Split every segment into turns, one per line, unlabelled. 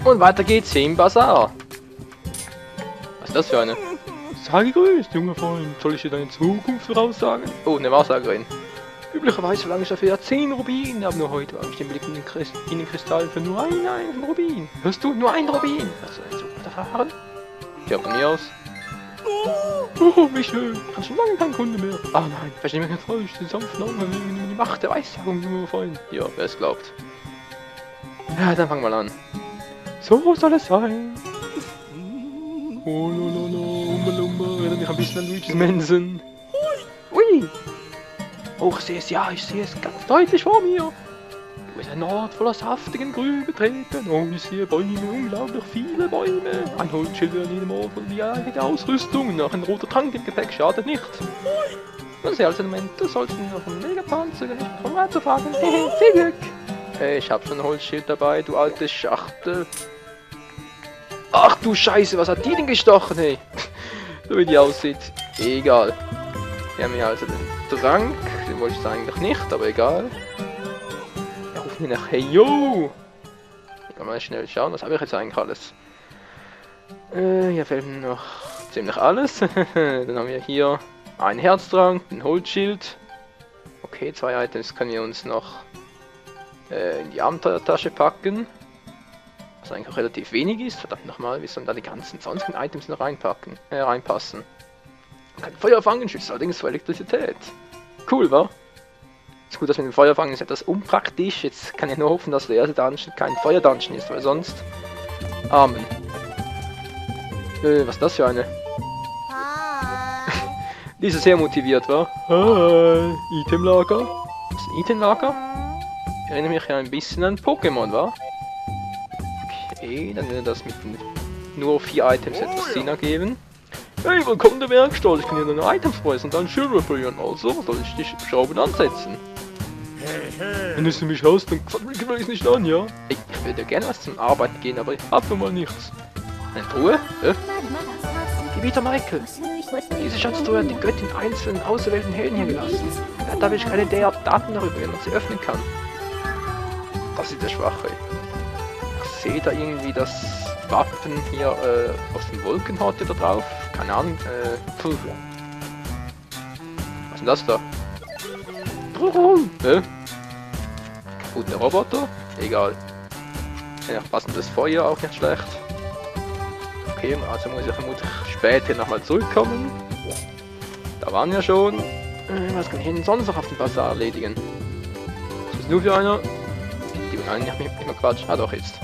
Und weiter geht's hier im Bazar. Was ist das für eine? Sei gegrüßt, junger Freund. Soll ich dir deine Zukunft voraussagen? Oh, eine Wahrsagerin. Üblicherweise verlange ich dafür ja 10 Rubine, aber nur heute habe ich den Blick in den Kristall für nur einen Rubin. Hörst du? Nur ein Rubin. Also ein so guter Verfahren? Ja, von mir aus. Oh, wie schön. Ich habe schon lange keinen Kunde mehr. Ah nein, verstehe mich nicht falsch. Die sanften Augen wegen die Macht der Weissagung, junger Freund. Ja, wer es glaubt. Ja, dann fangen wir an. So soll es sein. Oh, lololo, umba, erinnert mich ein bisschen an Luigi's Mansion. Ui! Oh, ich sehe es, ja, ich sehe es ganz deutlich vor mir. Du bist ein Ort voller saftigen Grün betreten. Oh, ich sehe Bäume, unglaublich viele Bäume. Ein Holzschild an jedem Ort und die eigene Ausrüstung. Noch ein roter Trank im Gepäck schadet nicht. Und sehr als Element, du sollst noch einen Megaplan zögern, nicht vorwärts zu fragen. Viel Glück! Hey, ich hab schon ein Holzschild dabei, du alte Schachtel. Ach du Scheiße, was hat die denn gestochen, hey? So wie die aussieht. Egal. Hier haben wir also den Trank. Den wollte ich eigentlich nicht, aber egal. Er ruft mir nach, hey yo! Ich kann mal schnell schauen, was habe ich jetzt eigentlich alles? Hier fehlt mir noch ziemlich alles. Dann haben wir hier einen Herztrank, ein Holzschild. Okay, 2 Items können wir uns noch in die Abenteuertasche packen. Was eigentlich auch relativ wenig ist. Verdammt nochmal, wie sollen da die ganzen sonstigen Items noch reinpassen? Kein Feuerfangen schützt allerdings vor Elektrizität. Cool, wa? Ist gut, dass mit dem Feuerfangen ist etwas unpraktisch. Jetzt kann ich nur hoffen, dass der erste Dungeon kein Feuer-Dungeon ist, weil sonst... Amen. Was ist das für eine? Die ist sehr motiviert, wa? Hi, Itemlager. Was ist ein Itemlager? Ich erinnere mich ja ein bisschen an Pokémon, wa? Okay, dann würde das mit nur 4 Items etwas Sinn ergeben. Hey, willkommen in der Werkstatt. Ich kann hier deine Items preisen und dann Schilder reparieren. Also, soll ich die Schrauben ansetzen? Wenn du mich hast, dann will ich es nicht an, ja? Ich würde gerne was zum Arbeiten gehen, aber ich hab nun mal nichts. Eine Truhe? Gebieter Michael. Diese Schatztruhe hat die Göttin einzelnen auserwählten Helden hier gelassen. Da will ich keine Daten darüber, wie man sie öffnen kann. Das ist der Schwache. Ich sehe da irgendwie das Wappen hier aus dem Wolkenhorte da drauf. Keine Ahnung. Was ist denn das da? Gut, der Roboter. Egal. Ja, passendes Feuer auch nicht schlecht. Okay, also muss ich vermutlich später nochmal zurückkommen. Da waren wir schon. Was kann ich denn sonst noch auf dem Bazar erledigen? Was ist nur für einer? Die will eigentlich nicht mehr Quatsch. Ah doch, jetzt.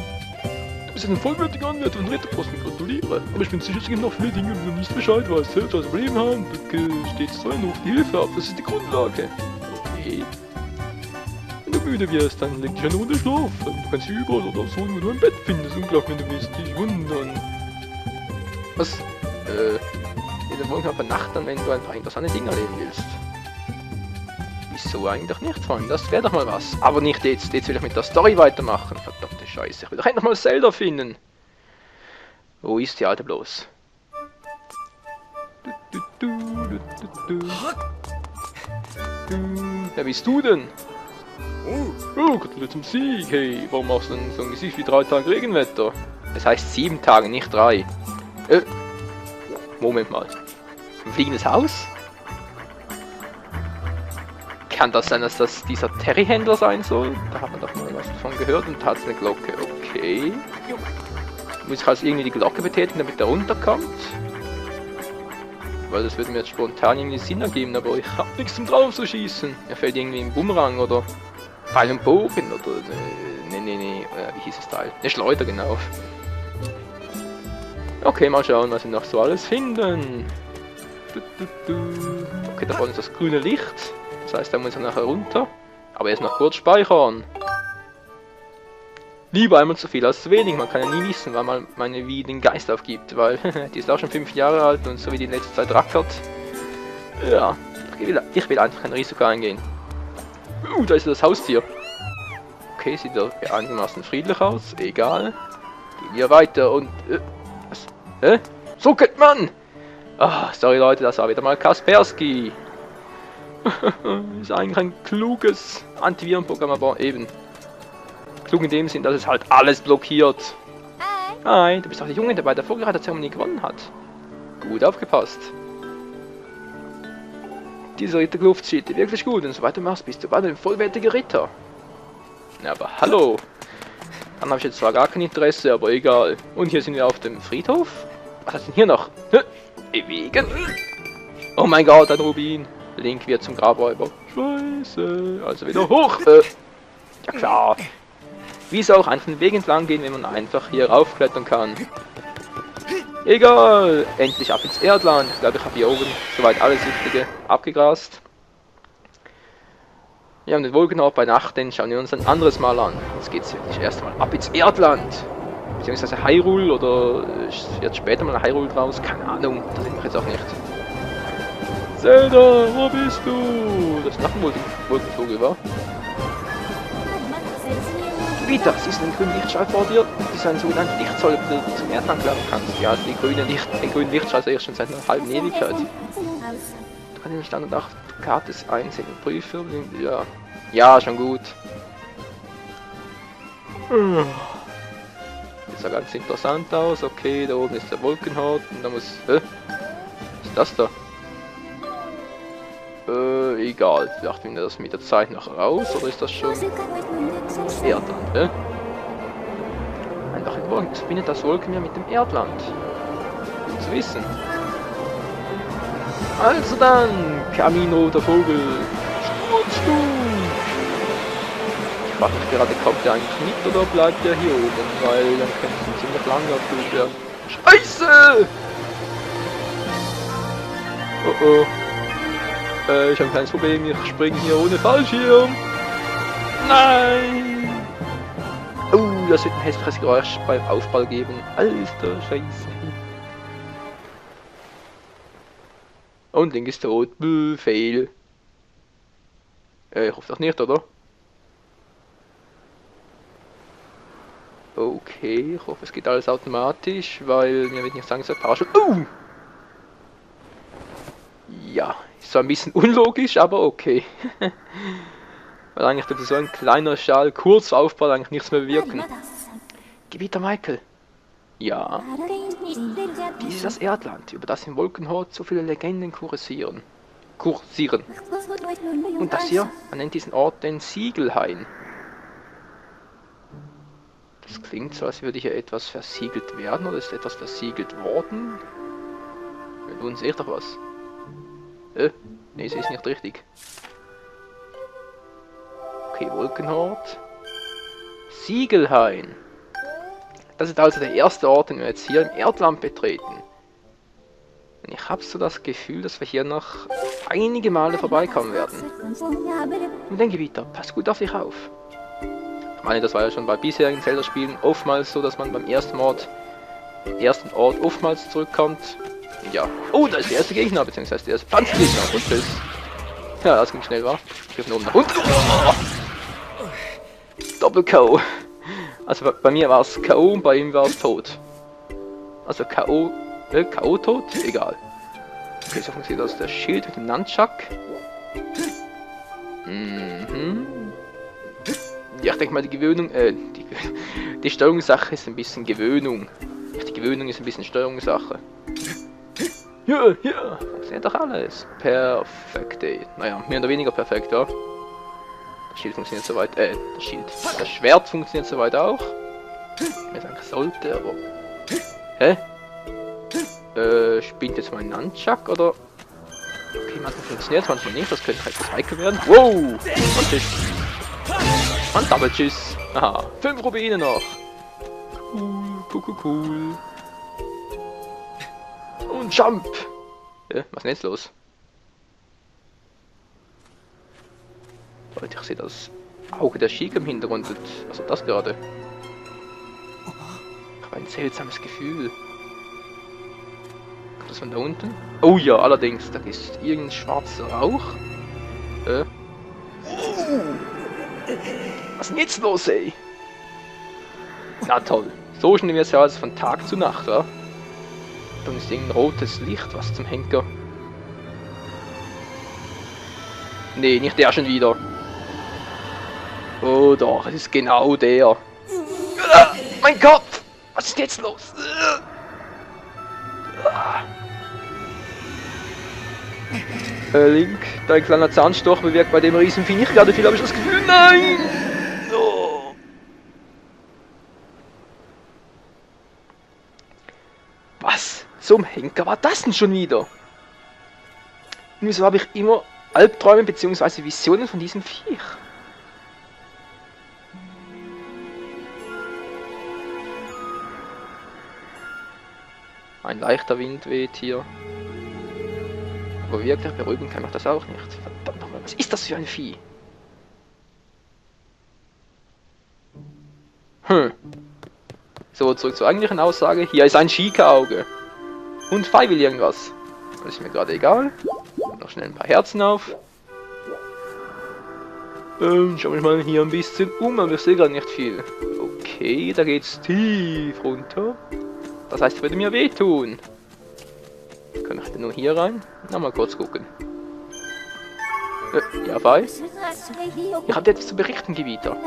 Du bist ein vollwertiger Anwärter und Ritterposten, gratuliere. Aber ich bin sicher, es gibt noch viele Dinge, wo du nicht Bescheid weißt. Selbst als Problem haben, stets so auf die Hilfe ab. Das ist die Grundlage. Okay. Wenn du müde wirst, dann leg dich eine Runde schlafen. Du kannst überall oder so, wo du ein Bett findest. Unglaublich, wenn du wirst dich wundern. Was? In der Wohnung übernachten, wenn du einfach interessante Dinge erleben willst. Wieso eigentlich nicht, Freunde? Das wäre doch mal was. Aber nicht jetzt. Jetzt will ich mit der Story weitermachen. Verdammte Scheiße. Ich will doch endlich mal Zelda finden. Wo ist die Alte bloß? Wer bist du denn? Oh, gratuliere zum Sieg. Hey, warum machst du denn so ein Gesicht wie 3 Tage Regenwetter? Es heißt 7 Tage, nicht 3. Moment mal. Ein fliegendes Haus? Kann das sein, dass das dieser Terry-Händler sein soll? Da hat man doch mal was davon gehört und hat eine Glocke. Okay. Muss ich also irgendwie die Glocke betätigen, damit er runterkommt? Weil das würde mir jetzt spontan irgendwie Sinn ergeben, aber ich hab nichts zum drauf zu schießen. Er fällt irgendwie im Bumerang oder Pfeil und Bogen oder... Nee, wie hieß das Teil? Eine Schleuder, genau. Okay, mal schauen, was wir noch so alles finden. Okay, da vorne ist das grüne Licht. Das heißt, da muss er nachher runter. Aber erst noch kurz speichern. Lieber einmal zu viel als zu wenig. Man kann ja nie wissen, wann man meine Wii den Geist aufgibt. Weil die ist auch schon 5 Jahre alt und so wie die in letzter Zeit rackert. Ja, ich will einfach kein Risiko eingehen. Da ist das Haustier. Okay, sieht ja einigermaßen friedlich aus. Egal. Gehen wir weiter und... was? Hä? So geht man! Ah, sorry Leute, das war wieder mal Kaspersky. Ist eigentlich ein kluges Antivirenprogramm, aber eben. Klug in dem Sinn, dass es halt alles blockiert. Hi, du bist doch der Junge, der bei der Vogelreiterzeremonie gewonnen hat. Gut aufgepasst. Dieser Ritterkluft sieht dir wirklich gut und so weiter machst, bist du bald ein vollwertiger Ritter. Ja, aber hallo. Dann habe ich jetzt zwar gar kein Interesse, aber egal. Und hier sind wir auf dem Friedhof. Was ist denn hier noch? Wegen. Oh mein Gott, ein Rubin. Link wird zum Grabräuber. Scheiße. Also wieder hoch. Ja klar. Wie soll auch einfach den Weg entlang gehen, wenn man einfach hier raufklettern kann? Egal. Endlich ab ins Erdland. Ich glaube, ich habe hier oben soweit alles Wichtige abgegrast. Wir haben den Wolkenhort bei Nacht, den schauen wir uns ein anderes Mal an. Jetzt geht es wirklich erstmal ab ins Erdland. Beziehungsweise Hyrule oder wird später mal Hyrule draus. Keine Ahnung, das sieht mich jetzt auch nicht. Zelda, wo bist du? Das ist noch ein Wolkenvogel, wa? Vita, siehst du den grünen Lichtstrahl vor dir? Das ist ein sogenannter Lichtstrahl, ob du zum Erdland gelangen kannst. Ja, den grünen Lichtstrahl sehe ich schon seit einer halben Ewigkeit. Du kannst den Standard nach Karte einsehen und prüfen. Ja. Ja, schon gut. Das sah ganz interessant aus. Okay, da oben ist der Wolkenhort und da muss. Was ist das da? Egal. Vielleicht findet das mit der Zeit noch raus oder ist das schon Erdland, Einfach ein Wolken. Verbindet das Wolkenmeer mit dem Erdland. Gut zu wissen. Also dann, Camino, der Vogel. Sturzflug. Ich frage mich gerade, kommt der eigentlich mit oder bleibt der hier oben? Weil dann könnte es ein ziemlich langer Flug werden. Scheiße! Oh oh. Ich habe ein kleines Problem, ich springe hier ohne Fallschirm. Nein! Oh, das wird ein hässliches Geräusch beim Aufball geben. Alter Scheiße. Und Link ist tot. Fail. Ich hoffe doch nicht, oder? Okay, ich hoffe es geht alles automatisch, weil mir wird nicht sagen, so Parachute. Ja, ist zwar ein bisschen unlogisch, aber okay. Weil eigentlich dürfte so ein kleiner Schal kurz vor Aufbau eigentlich nichts mehr bewirken. Gebieter Michael. Ja. Dies ist das Erdland, über das im Wolkenhort so viele Legenden kursieren. Und das hier, man nennt diesen Ort den Siegelhain. Das klingt so, als würde hier etwas versiegelt werden, oder ist etwas versiegelt worden? Nun sehe ich doch was. Nee, sie ist nicht richtig. Okay, Wolkenhort. Siegelhain. Das ist also der erste Ort, den wir jetzt hier im Erdland betreten. Und ich habe so das Gefühl, dass wir hier noch einige Male vorbeikommen werden. Und den Gebieter, pass gut auf dich auf. Ich meine, das war ja schon bei bisherigen Zelda-Spielen oftmals so, dass man beim ersten Ort oftmals zurückkommt. Ja. Oh, da ist der erste Gegner, beziehungsweise der erste Panzergegner. Und tschüss. Ja, das ging schnell, war. Ich von oben nach unten. Oh! Doppel-K.O. Also bei mir war es K.O. und bei ihm war es tot. Also K.O. K.O. tot? Egal. Okay, so funktioniert das. Der Schild mit dem Nunchuck. Ja, ich denke mal, die Steuerungssache ist ein bisschen Gewöhnung. Die Gewöhnung ist ein bisschen Steuerungssache. Ja, funktioniert doch alles. Perfekt, ey. Naja, mehr oder weniger perfekt, ja. Das Schild funktioniert soweit, das Schwert funktioniert soweit auch. Ich sagen sollte, aber... Hä? Spinnt jetzt mein Nunchuck, oder? Okay, manchmal funktioniert es, manchmal nicht, das könnte halt das Heikel werden. Wow! Und Tschüss. Und Double Tschüss. Aha, 5 Rubine noch. Cool. Und Jump! Was ist denn jetzt los? Leute, ich sehe das Auge der Sheik im Hintergrund. Was ist das gerade? Ich habe ein seltsames Gefühl. Kommt das von da unten? Oh ja, allerdings, da ist irgendein schwarzer Rauch. Was ist denn jetzt los, ey? Na toll. So schnell wird es ja also von Tag zu Nacht, wa? Dann ist irgendein rotes Licht, was zum Henker. Nee, nicht der schon wieder. Oh doch, es ist genau der. Mein Kopf! Was ist jetzt los? Link, dein kleiner Zahnstocher bewirkt bei dem Riesenvieh nicht gerade viel, habe ich das Gefühl. Nein! Oh. Was zum Henker war das denn schon wieder? Und wieso habe ich immer Albträume bzw. Visionen von diesem Viech? Ein leichter Wind weht hier. Aber wirklich beruhigen kann ich das auch nicht. Verdammt nochmal, was ist das für ein Vieh? So, zurück zur eigentlichen Aussage. Hier ist ein Schika-Auge. Und Fei will irgendwas. Das ist mir gerade egal. Noch schnell ein paar Herzen auf. Schau mich mal hier ein bisschen um, aber ich sehe gerade nicht viel. Okay, da geht's tief runter. Das heißt, würde mir wehtun. Kann ich denn nur hier rein? Na, mal kurz gucken. Ja, Fei? Ihr habt etwas zu berichten, Gebieter.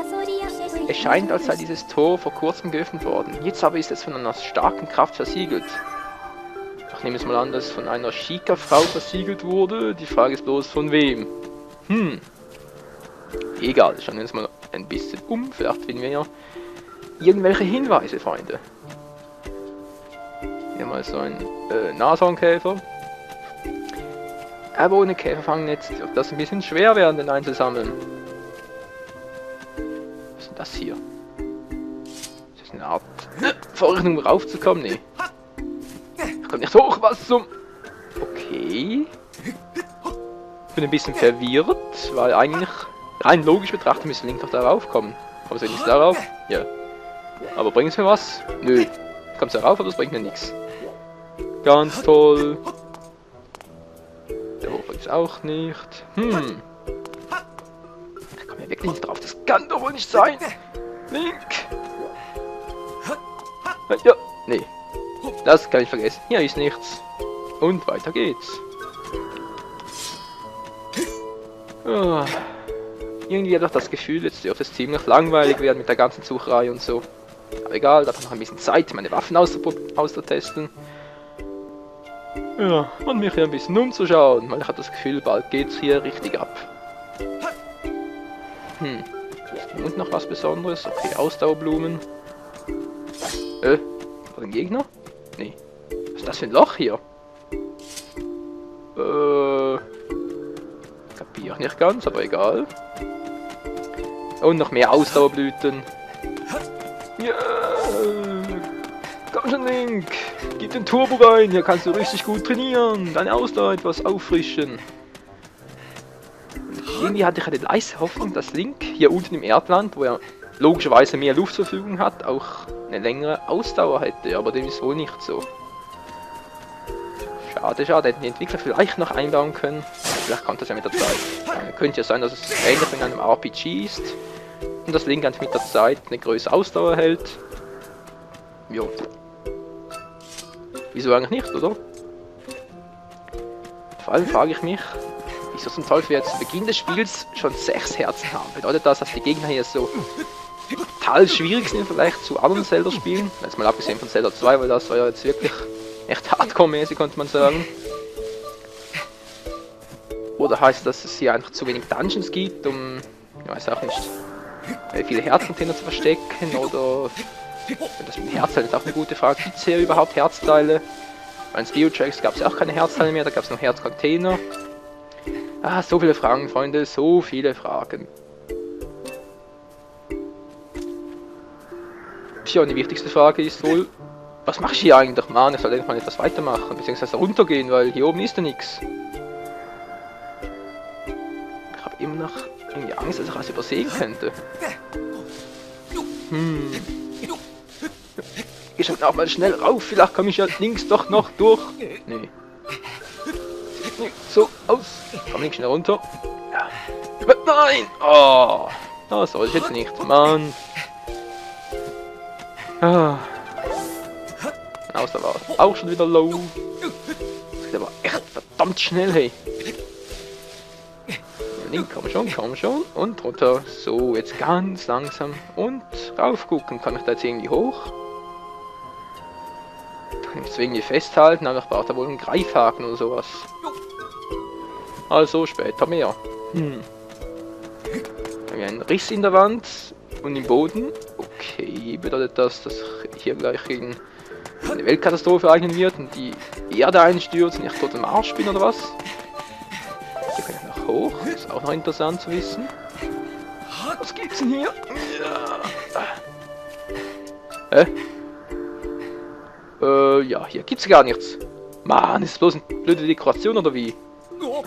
Es scheint, als sei dieses Tor vor kurzem geöffnet worden. Jetzt aber ist es von einer starken Kraft versiegelt. Ich nehme es mal an, dass es von einer Shika-Frau versiegelt wurde. Die Frage ist bloß, von wem? Egal, schauen wir uns mal ein bisschen um. Vielleicht finden wir ja irgendwelche Hinweise, Freunde. Hier mal so ein Nashornkäfer. Aber ohne Käferfangnetz wird das ein bisschen schwer werden, den einzusammeln. Was ist denn das hier? Ist das eine Art Vorrichtung, um raufzukommen? Nee. Ich komme nicht hoch, was zum... Okay. Ich bin ein bisschen verwirrt, weil eigentlich rein logisch betrachtet müsste Link doch darauf kommen. Aber soll ich nicht darauf? Ja. Aber bringt es mir was? Nö. Ich komme darauf, aber das bringt mir nichts. Ganz toll. Der Hof ist auch nicht. Ich komme ja wirklich nicht drauf. Das kann doch wohl nicht sein. Link. Ja, nee. Das kann ich vergessen. Hier ist nichts. Und weiter geht's. Oh. Irgendwie habe ich das Gefühl, jetzt dürfte es ziemlich langweilig werden mit der ganzen Sucherei und so. Aber egal, da habe ich noch ein bisschen Zeit, meine Waffen auszutesten. Ja, und mich hier ein bisschen umzuschauen, weil ich habe das Gefühl, bald geht's hier richtig ab. Und noch was Besonderes? Okay, Ausdauerblumen. War ein Gegner? Nee. Was ist das für ein Loch hier? Kapiere ich nicht ganz, aber egal. Und noch mehr Ausdauerblüten. Ja, komm schon, Link. Gib den Turbo rein, hier kannst du richtig gut trainieren. Deine Ausdauer etwas auffrischen. Und irgendwie hatte ich eine leise Hoffnung, dass Link hier unten im Erdland, wo er logischerweise mehr Luft zur Verfügung hat, auch eine längere Ausdauer hätte. Aber dem ist wohl nicht so. Schade, schade. Hätten die Entwickler vielleicht noch einbauen können. Vielleicht kommt das ja mit der Zeit. Könnte ja sein, dass es ähnlich in einem RPG ist. Und das Link mit der Zeit eine größere Ausdauer hält. Jo. Wieso eigentlich nicht, oder? Vor allem frage ich mich, wieso zum Teufel wir jetzt zu Beginn des Spiels schon 6 Herzen haben. Bedeutet das, dass die Gegner hier so total schwierig sind vielleicht zu anderen Zelda-Spielen? Jetzt mal abgesehen von Zelda 2, weil das war ja jetzt wirklich echt hardcore-mäßig, könnte man sagen. Oder heißt das, dass es hier einfach zu wenig Dungeons gibt, um, ich weiß auch nicht, viele Herzcontainer zu verstecken, oder das mit Herzteilen ist auch eine gute Frage. Gibt es hier überhaupt Herzteile? Bei den Geotracks gab es ja auch keine Herzteile mehr, da gab es noch Herzcontainer. Ah, so viele Fragen, Freunde, so viele Fragen. Tja, und die wichtigste Frage ist wohl, was mache ich hier eigentlich? Mann, ich soll endlich mal etwas weitermachen, beziehungsweise runtergehen, weil hier oben ist ja nichts. Ich habe immer noch irgendwie Angst, dass ich was übersehen könnte. Ich schaue auch mal schnell rauf, vielleicht komme ich ja links doch noch durch. Nee. Sieht nicht so aus. Komm nicht schnell runter. Ja. Nein! Oh! Das soll ich jetzt nicht, Mann. Ah. Ausdauer war auch schon wieder low. Das geht aber echt verdammt schnell, hey. Link, komm schon. Und runter. So, jetzt ganz langsam. Und rauf gucken. Kann ich da jetzt irgendwie hoch? Kann ich es irgendwie festhalten, aber ich brauche da wohl einen Greifhaken oder sowas. Also später mehr. Haben wir einen Riss in der Wand und im Boden. Okay, bedeutet das, dass hier gleich eine Weltkatastrophe ereignen wird und die Erde einstürzt und ich tot im Arsch bin oder was? Hier kann ich noch hoch, das ist auch noch interessant zu wissen. Was gibt's denn hier? Ja. Ja, hier gibt's gar nichts. Mann, ist das bloß eine blöde Dekoration oder wie? Oh,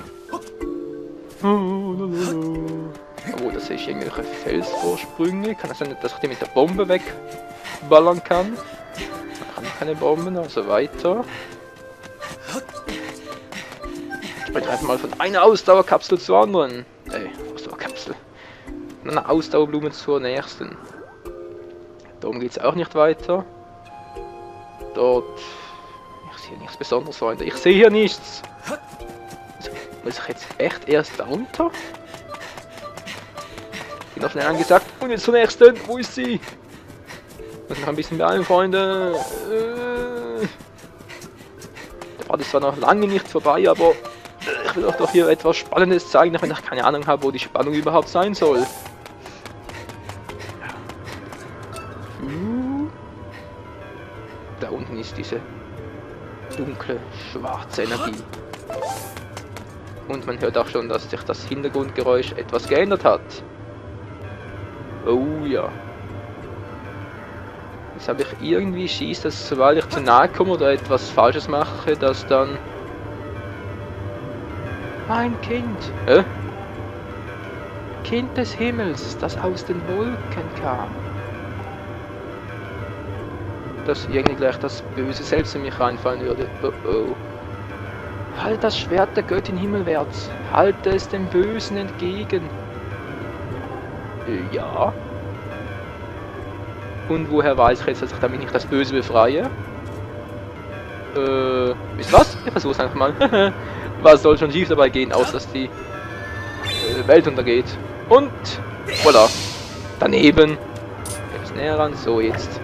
da sehe ich irgendwelche Felsvorsprünge. Kann es sein, dass ich die mit der Bombe wegballern kann? Ich kann keine Bomben, also weiter. Ich springe einfach mal von einer Ausdauerkapsel zur anderen. Ausdauerkapsel. Von einer Ausdauerblume zur nächsten. Darum geht es auch nicht weiter. Dort. Ich sehe nichts Besonderes, Freunde. Ich sehe hier nichts. Muss ich jetzt echt erst da runter? Ich bin noch schnell angesagt. Und jetzt zur nächsten. Wo ist sie? Muss noch ein bisschen beeilen, Freunde. Der Part ist zwar noch lange nicht vorbei, aber ich will euch doch hier etwas Spannendes zeigen, auch wenn ich keine Ahnung habe, wo die Spannung überhaupt sein soll. Da unten ist diese dunkle, schwarze Energie. Und man hört auch schon, dass sich das Hintergrundgeräusch etwas geändert hat. Oh ja. Jetzt habe ich irgendwie Schiss, dass sobald ich zu nahe komme oder etwas Falsches mache, dass dann... Mein Kind! Kind des Himmels, das aus den Wolken kam. Dass irgendwie gleich das Böse selbst in mich reinfallen würde. Oh oh. Halt das Schwert der Göttin himmelwärts. Halte es dem Bösen entgegen. Ja. Und woher weiß ich jetzt, dass ich damit nicht das Böse befreie? Wisst ihr was? Ich versuch's einfach mal. Was soll schon schief dabei gehen, außer dass die Welt untergeht. Und voilà. Daneben. Jetzt näher ran. So, jetzt.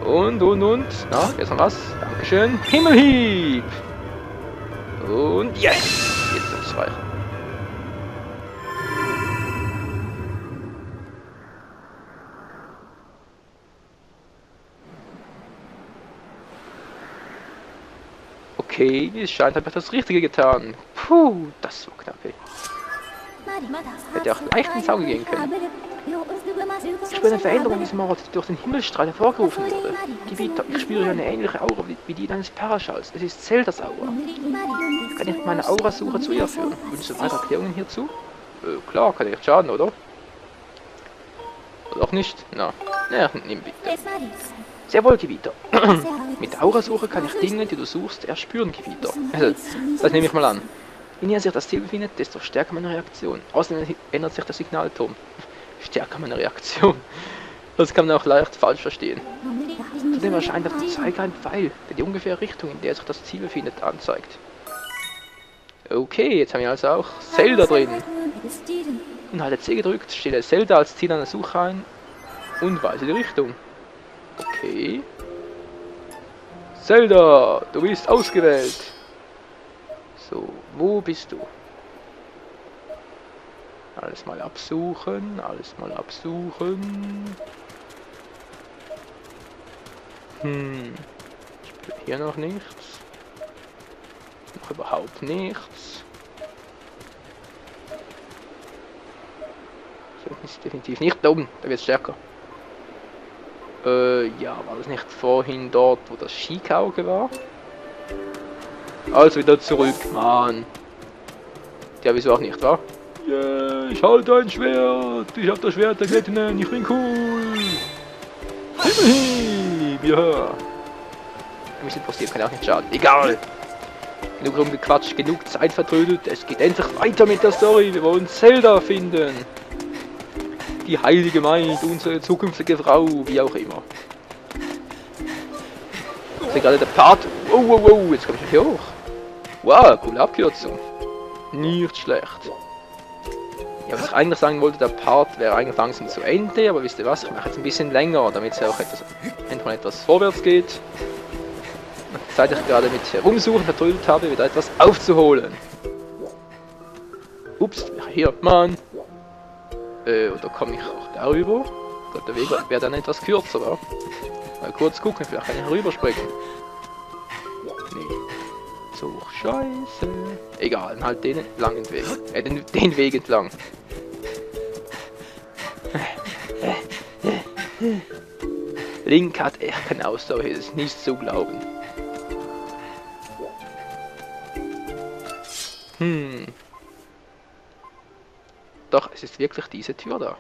Und. Na, jetzt noch was. Dankeschön. Himmelhieb. Und yes. Jetzt ist es reicher. Okay, es scheint einfach das Richtige getan. Puh, das war knapp. Hätte auch leicht ins Auge gehen können. Ich spüre eine Veränderung in diesem Ort, die durch den Himmelstrahl hervorgerufen wurde. Gebieter, ich spüre hier eine ähnliche Aura wie die deines Paraschalls. Es ist Zeldas Aura. Kann ich meine Aurasuche zu ihr führen? Wünschst du weitere Erklärungen hierzu? Klar, kann nicht schaden, oder? Oder auch nicht? Na, nimm bitte. Sehr wohl, Gebieter. Mit der Aurasuche kann ich Dinge, die du suchst, erspüren, Gebieter. Also, das nehme ich mal an. Je näher sich das Ziel befindet, desto stärker meine Reaktion. Außerdem ändert sich der Signalton. Stärker meine Reaktion. Das kann man auch leicht falsch verstehen. Zudem erscheint auf dem Zeiger ein Pfeil, der die ungefähre Richtung, in der sich das Ziel befindet, anzeigt. Okay, jetzt haben wir also auch Zelda drin. Und halte C gedrückt, stelle Zelda als Ziel einer Suche ein und weise die Richtung. Okay. Zelda, du bist ausgewählt. So, wo bist du? Alles mal absuchen, alles mal absuchen. Ich spüre hier noch nichts. Noch überhaupt nichts. So, ist definitiv nicht da oben, da wird es stärker. Ja, war das nicht vorhin dort, wo das Schikauge war? Also wieder zurück, Mann. Ja, wieso auch nicht, wa? Yeah, ich halte ein Schwert. Ich habe das Schwert der Göttinnen. Ich bin cool. Himmelhieb, ja. Ein bisschen passiert, kann auch nicht schaden. Egal. Genug rumgequatscht, genug Zeit vertrödelt. Es geht endlich weiter mit der Story. Wir wollen Zelda finden. Die heilige Maid, unsere zukünftige Frau, wie auch immer. Das ist gerade der Part. Oh, jetzt komme ich hier hoch. Wow, coole Abkürzung. Nicht schlecht. Ja, was ich eigentlich sagen wollte, der Part wäre eigentlich langsam zu Ende, aber wisst ihr was, ich mache jetzt ein bisschen länger, damit es auch etwas vorwärts geht. Seit ich gerade mit Herumsuchen vertrödelt habe, wieder etwas aufzuholen. Ups, hier, Mann. Oder komme ich auch darüber? Ich glaube, der Weg wäre dann etwas kürzer, oder? Mal kurz gucken, vielleicht kann ich rüberspringen. Nee. So, scheiße. Egal, halt den langen Weg. Den Weg entlang. Link hat echt keine Ausdauer, das ist nicht zu glauben. Doch, es ist wirklich diese Tür da.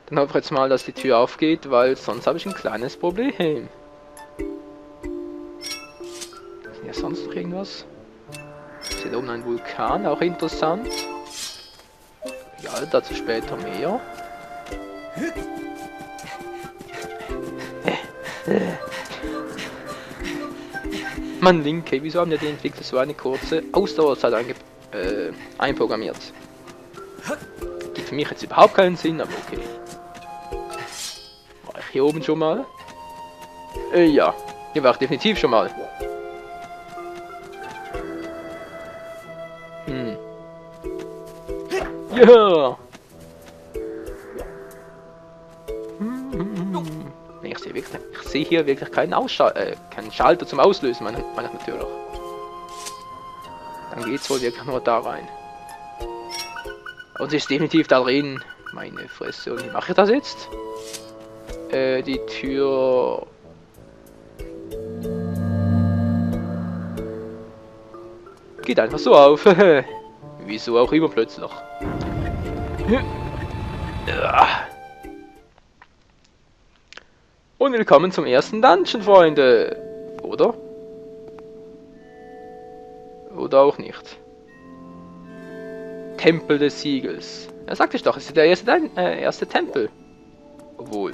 Dann hoffe ich jetzt mal, dass die Tür aufgeht, weil sonst habe ich ein kleines Problem. Ist hier sonst noch irgendwas? Ist hier oben ein Vulkan, auch interessant. Ja, dazu später mehr. Mann, Link, wieso haben die Entwickler so eine kurze Ausdauerzeit einprogrammiert? Gibt für mich jetzt überhaupt keinen Sinn, aber okay. War ich hier oben schon mal? Ja, hier war ich definitiv schon mal. Ja! Ich sehe hier wirklich keinen keinen Schalter zum Auslösen, meine ich natürlich. Dann geht's wohl wirklich nur da rein. Und sie ist definitiv da drin. Meine Fresse. Und wie mache ich das jetzt? Die Tür... Geht einfach so auf. Wieso auch immer plötzlich. Und willkommen zum ersten Dungeon, Freunde. Oder? Oder auch nicht. Tempel des Siegels. Ja, sagte ich doch, es ist der erste Tempel. Obwohl.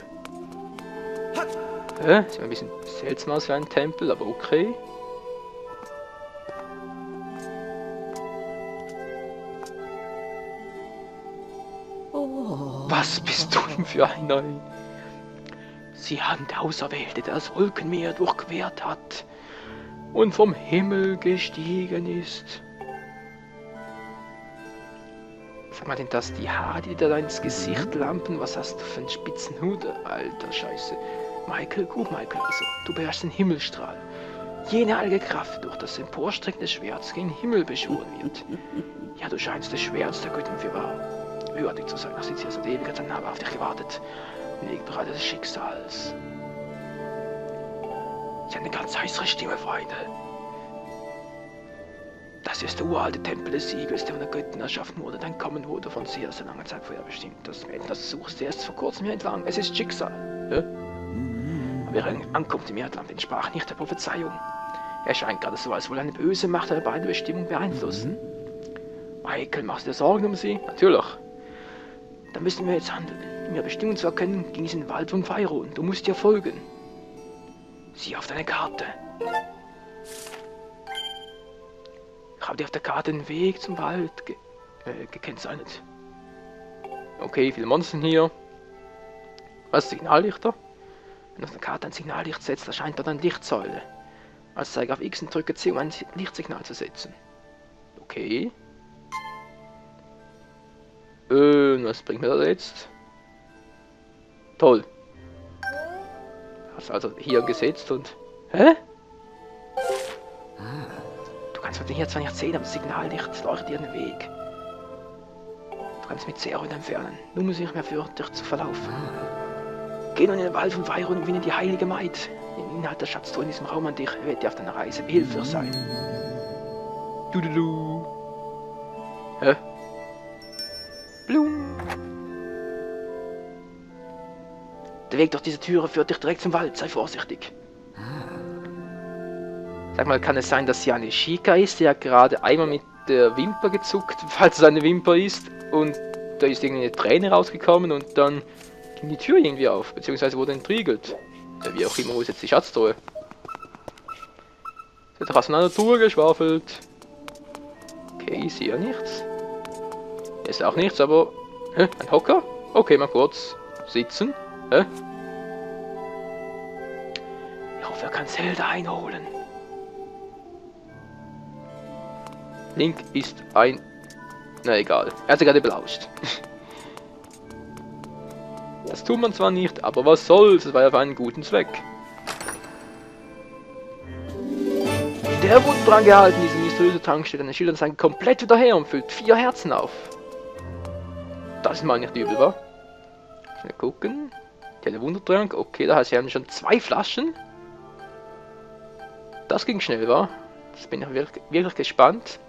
Sieht ein bisschen seltsam aus wie ein Tempel, aber okay. Was bist du denn für einer? Sie haben der Auserwählte, der das Wolkenmeer durchquert hat und vom Himmel gestiegen ist. Sag mal, denn das die Haare, die da ins Gesicht lampen? Was hast du für einen spitzen Hut? Alter Scheiße. Michael, gut Michael, also, du beherrschst den Himmelstrahl. Jene heilige Kraft, durch das Emporstrecken des Schwerts gen Himmel beschworen wird. Ja, du scheinst des Schwerts der Göttin für wahr. Würdig zu sein, nach sitzt hier seit Ewigkeit habe auf dich gewartet. Im Wegbereiter des Schicksals. Sie hat eine ganz heißere Stimme, Freunde. Das ist der uralte Tempel des Siegels, der von der Göttin erschaffen wurde. Dein Kommen wurde von sehr, sehr langer Zeit vorher bestimmt. Das Mädchen, das du suchst, erst vor kurzem hier entlang. Es ist Schicksal. Aber ihre Ankunft im Erdland entsprach nicht der Prophezeiung. Er scheint gerade so, als wolle eine böse Macht ihre beide Bestimmung beeinflussen. Michael, machst du dir Sorgen um sie? Natürlich. Dann müssen wir jetzt handeln. Um ihre Bestimmung zu erkennen, ging es in den Wald von Faerûn. Du musst ihr folgen. Sieh auf deine Karte. Ich habe dir auf der Karte den Weg zum Wald gekennzeichnet. Okay, viele Monster hier. Was, Signallichter? Wenn du auf der Karte ein Signallicht setzt, erscheint dort eine Lichtsäule. Als Zeiger auf X und drücke C, um ein Lichtsignal zu setzen. Okay. Was bringt mir das jetzt? Toll. Hast also hier gesetzt und... Hä? Du kannst von hier zwar nicht sehen, aber das Signallicht leuchtet dir den Weg. Du kannst mit Zero entfernen. Nun muss ich mehr für dich zu verlaufen. Geh nun in den Wald von Faerûn und gewinne die heilige Maid. Den Inhalt der Schatztruhe in diesem Raum an dich wird dir auf deiner Reise behilflich sein. Dududu. Hä? Blum. Der Weg durch diese Türe führt dich direkt zum Wald, sei vorsichtig. Sag mal, kann es sein, dass hier eine Chica ist, die hat gerade einmal mit der Wimper gezuckt, falls es eine Wimper ist, und da ist irgendwie eine Träne rausgekommen und dann ging die Tür irgendwie auf, beziehungsweise wurde entriegelt. Wie auch immer, wo ist jetzt die Schatztruhe? Sie hat aus einer Truhe geschwafelt. Okay, ich sehe ja nichts. Ist auch nichts, aber... Hä? Ein Hocker? Okay, mal kurz sitzen. Hä? Ich hoffe, er kann Zelda einholen. Link ist ein... Na egal, er hat sich gerade belauscht. Das tut man zwar nicht, aber was soll's, es war ja für einen guten Zweck. Der wurde dran gehalten, diese mysteriöse Tankstelle. Der schildert sein komplett wieder her und füllt 4 Herzen auf. Das ist mal nicht übel, wa? Schnell gucken. Der Wundertrank, okay, da heißt, wir haben schon 2 Flaschen. Das ging schnell, wa? Jetzt bin ich wirklich gespannt,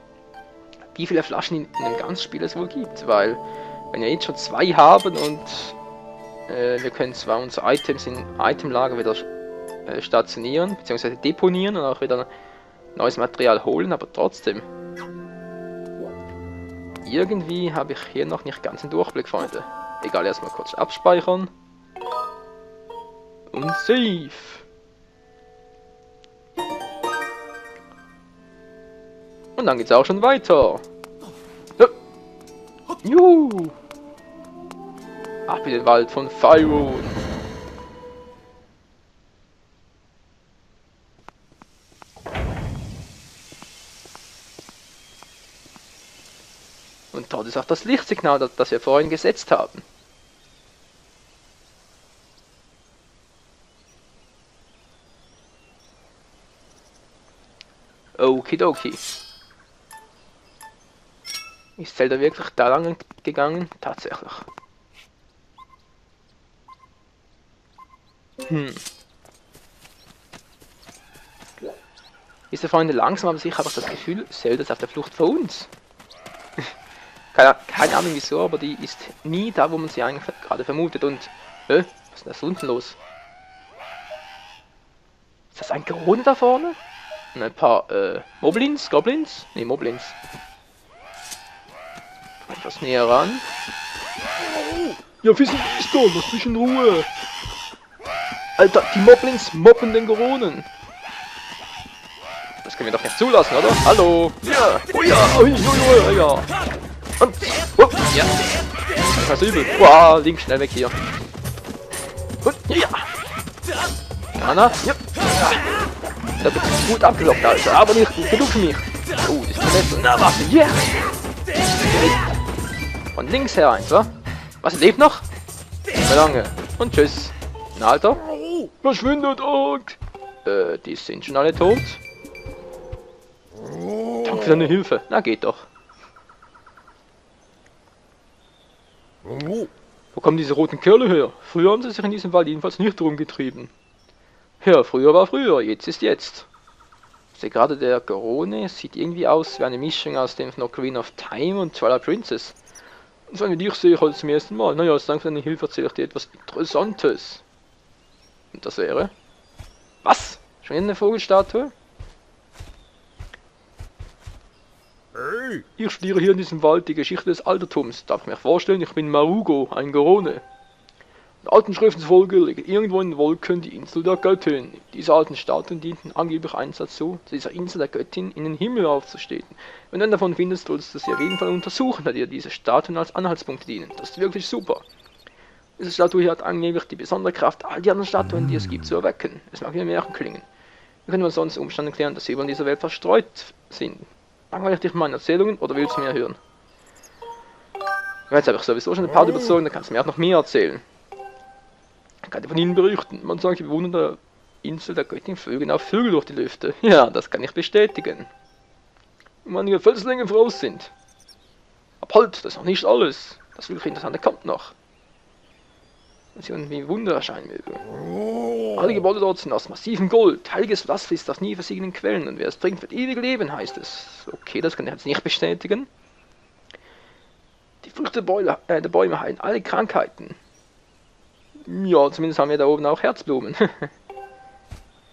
wie viele Flaschen in dem ganzen Spiel es wohl gibt. Weil, wenn wir jetzt schon 2 haben und wir können zwar unsere Items in Itemlager wieder stationieren, bzw. deponieren und auch wieder neues Material holen, aber trotzdem. Irgendwie habe ich hier noch nicht ganz den Durchblick, Freunde. Egal, erstmal kurz abspeichern. Und Save. Und dann geht's auch schon weiter. Ja. Juhu. Ab in den Wald von Faerûn. Und dort ist auch das Lichtsignal, das wir vorhin gesetzt haben. Okidoki. Ist Zelda wirklich da lang gegangen? Tatsächlich. Ist der Freunde langsam, aber sicher habe ich das Gefühl, Zelda ist auf der Flucht vor uns. Keine Ahnung wieso, aber die ist nie da, wo man sie eigentlich gerade vermutet. Und, was ist denn da unten los? Ist das ein Gorone da vorne? Und ein paar, Moblins? Goblins? Ne, Moblins. Etwas näher ran. Ja, wir sind nicht da, lass mich in Ruhe. Alter, die Moblins mobben den Goronen. Das können wir doch nicht zulassen, oder? Hallo! Ja! Oh ja! Oh ja! Ja! Und... Oh, ja! Das ist übel. Wow, links schnell weg hier. Und... Ja! Anna? Ja! Das wird gut abgelockt, Alter. Aber nicht gut genug für mich. Oh, das ist verletzt. Na, warte! Ja! Von links her eins, wa? Was, lebt noch? Nicht mehr lange. Und tschüss. Na, Alter? Verschwindet und... die sind schon alle tot. Danke für deine Hilfe. Na, geht doch. Wo kommen diese roten Kerle her? Früher haben sie sich in diesem Wald jedenfalls nicht rumgetrieben. Ja, früher war früher, jetzt ist jetzt. Ich sehe gerade, der Gorone sieht irgendwie aus wie eine Mischung aus dem Ocarina of Time und Twilight Princess. Und so wie dich sehe ich heute zum ersten Mal. Naja, als Dank für deine Hilfe erzähle ich dir etwas Interessantes. Und das wäre... Was? Schon eine Vogelstatue? Ich studiere hier in diesem Wald die Geschichte des Altertums. Darf ich mir vorstellen, ich bin Marugo, ein Gorone. In alten Schriften zufolge liegt irgendwo in den Wolken die Insel der Göttin. Diese alten Statuen dienten angeblich eins dazu, zu dieser Insel der Göttin in den Himmel aufzustehen. Wenn du einen davon findest, solltest du sie auf jeden Fall untersuchen, da dir diese Statuen als Anhaltspunkte dienen. Das ist wirklich super. Diese Statue hier hat angeblich die besondere Kraft, all die anderen Statuen, die es gibt, zu erwecken. Es mag wie ein Märchen klingen. Wir können uns sonst Umstände klären, dass sie über in dieser Welt verstreut sind. Langweilig dich mit meinen Erzählungen oder willst du mehr hören? Jetzt habe ich sowieso schon ein paar überzogen, dann kannst du mir auch noch mehr erzählen. Ich kann dir von ihnen berichten. Man sagt, die Bewohner der Insel der Göttin flögen auf Vögel durch die Lüfte. Ja, das kann ich bestätigen. Und manche Felslängen voraus sind. Aber halt, das ist noch nicht alles. Das wirklich Interessante kommt noch. Wenn sie irgendwie Wunder erscheinen mögen. Alle Gebäude dort sind aus massivem Gold. Heiliges Wasser fließt aus nie versiegenden Quellen. Und wer es trinkt, wird ewig leben, heißt es. Okay, das kann ich jetzt nicht bestätigen. Die Früchte der Bäume heilen alle Krankheiten. Ja, zumindest haben wir da oben auch Herzblumen.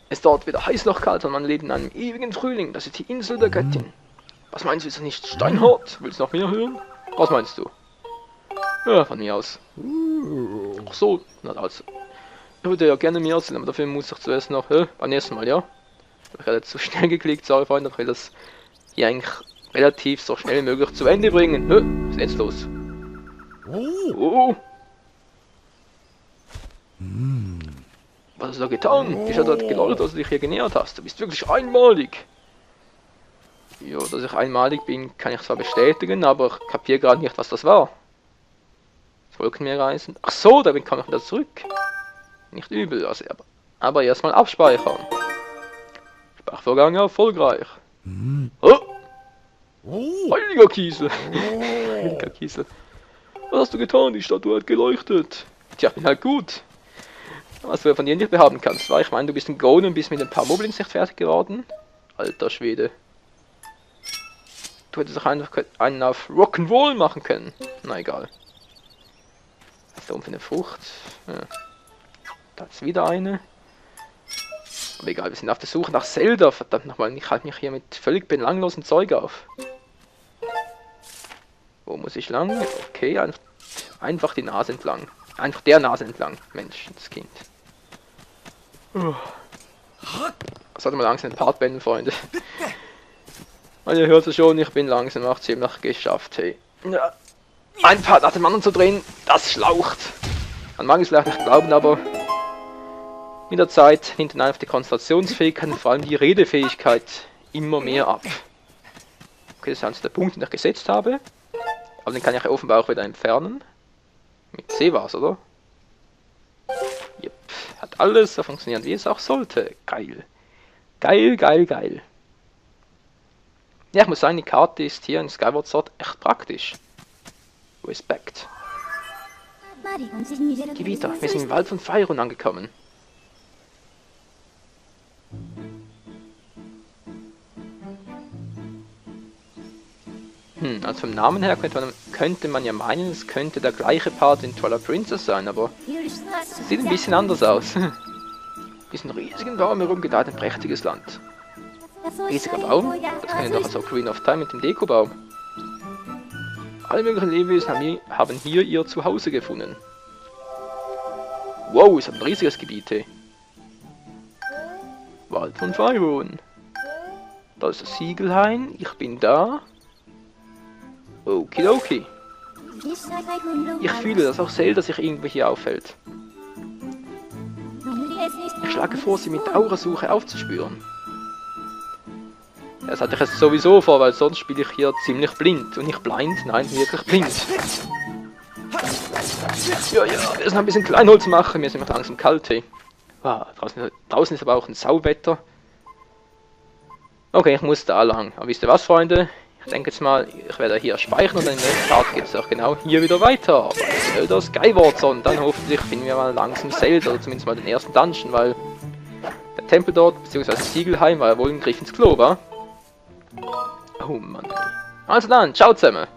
Es dauert weder heiß noch kalt und man lebt in einem ewigen Frühling. Das ist die Insel der Göttin. Was meinst du, ist das nicht steinhart? Willst du noch mehr hören? Was meinst du? Ja, von mir aus. Ach so, na also. Ich würde ja gerne mehr erzählen, aber dafür muss ich zuerst noch, beim nächsten Mal, ja? Ich habe jetzt zu schnell geklickt, sorry Freunde, weil das hier eigentlich relativ so schnell wie möglich zu Ende bringen. Was ist jetzt los? Oh. Was hast du da getan? Ich habe dort geleuchtet, als du dich hier genähert hast. Du bist wirklich einmalig. Ja, dass ich einmalig bin, kann ich zwar bestätigen, aber ich kapiere gerade nicht, was das war. Das Wolkenmeerreisen. Ach so, damit komme ich wieder zurück. Nicht übel, also, aber erstmal abspeichern. Sprachvorgang erfolgreich. Oh! Heiliger Kiesel! Heiliger Kiesel. Was hast du getan? Die Statue hat geleuchtet. Tja, ich bin halt gut. Was du von dir nicht behaupten kannst, war, ich meine, du bist ein Golem und bist mit ein paar Moblins nicht fertig geworden. Alter Schwede. Du hättest auch einen auf Rock'n'Roll machen können. Na egal. Was ist da oben für eine Frucht? Ja. Da ist wieder eine. Aber egal, wir sind auf der Suche nach Zelda. Verdammt nochmal, ich halte mich hier mit völlig belanglosem Zeug auf. Wo muss ich lang? Okay, einfach die Nase entlang. Einfach der Nase entlang. Mensch, das Kind. Sollte mal langsam den Part beenden, Freunde. Und ihr hört es schon, ich bin langsam auch ziemlich geschafft, hey. Ja. Ein Part nach dem anderen zu drehen, das schlaucht. Man mag es vielleicht nicht glauben, aber mit der Zeit nimmt dann einfach die Konzentrationsfähigkeit und vor allem die Redefähigkeit immer mehr ab. Okay, das ist also der Punkt, den ich gesetzt habe. Aber den kann ich ja offenbar auch wieder entfernen. Mit C war's, oder? Yep. Hat alles so funktioniert, wie es auch sollte. Geil. Geil, geil, geil. Ja, ich muss sagen, die Karte ist hier in Skyward Sword echt praktisch. Respekt. Geh wieder, wir sind im Wald von Faerun angekommen. Also vom Namen her könnte man ja meinen, es könnte der gleiche Part in Twilight Princess sein, aber sieht ein bisschen anders aus. Diesen riesigen Baum herumgedeiht ein prächtiges Land. Riesiger Baum? Das kenne ich doch als Ocarina of Time mit dem Dekobaum. Alle möglichen Lebewesen haben hier ihr Zuhause gefunden. Wow, ist ein riesiges Gebiet, hey. Wald von Faerun. Da ist das Siegelhain, ich bin da. Okidoki. Ich fühle, dass auch Zelda sich irgendwo hier aufhält. Ich schlage vor, sie mit Aurasuche aufzuspüren. Das hatte ich jetzt sowieso vor, weil sonst spiele ich hier ziemlich blind. Und nicht blind, nein, wirklich blind. Ja, wir müssen ein bisschen Kleinholz machen, mir ist immer langsam kalt, hey. Wow, draußen ist aber auch ein Sauwetter. Okay, ich muss da lang. Aber wisst ihr was, Freunde? Ich denke jetzt mal, ich werde hier speichern und dann im nächsten Part geht es auch genau hier wieder weiter. Bei Zelda Skyward Sword. Und dann hoffentlich finden wir mal langsam Zelda, oder zumindest mal den ersten Dungeon, weil der Tempel dort, beziehungsweise Siegelheim, war ja wohl ein Griff ins Klo, wa? Oh Mann. Also dann, ciao zusammen.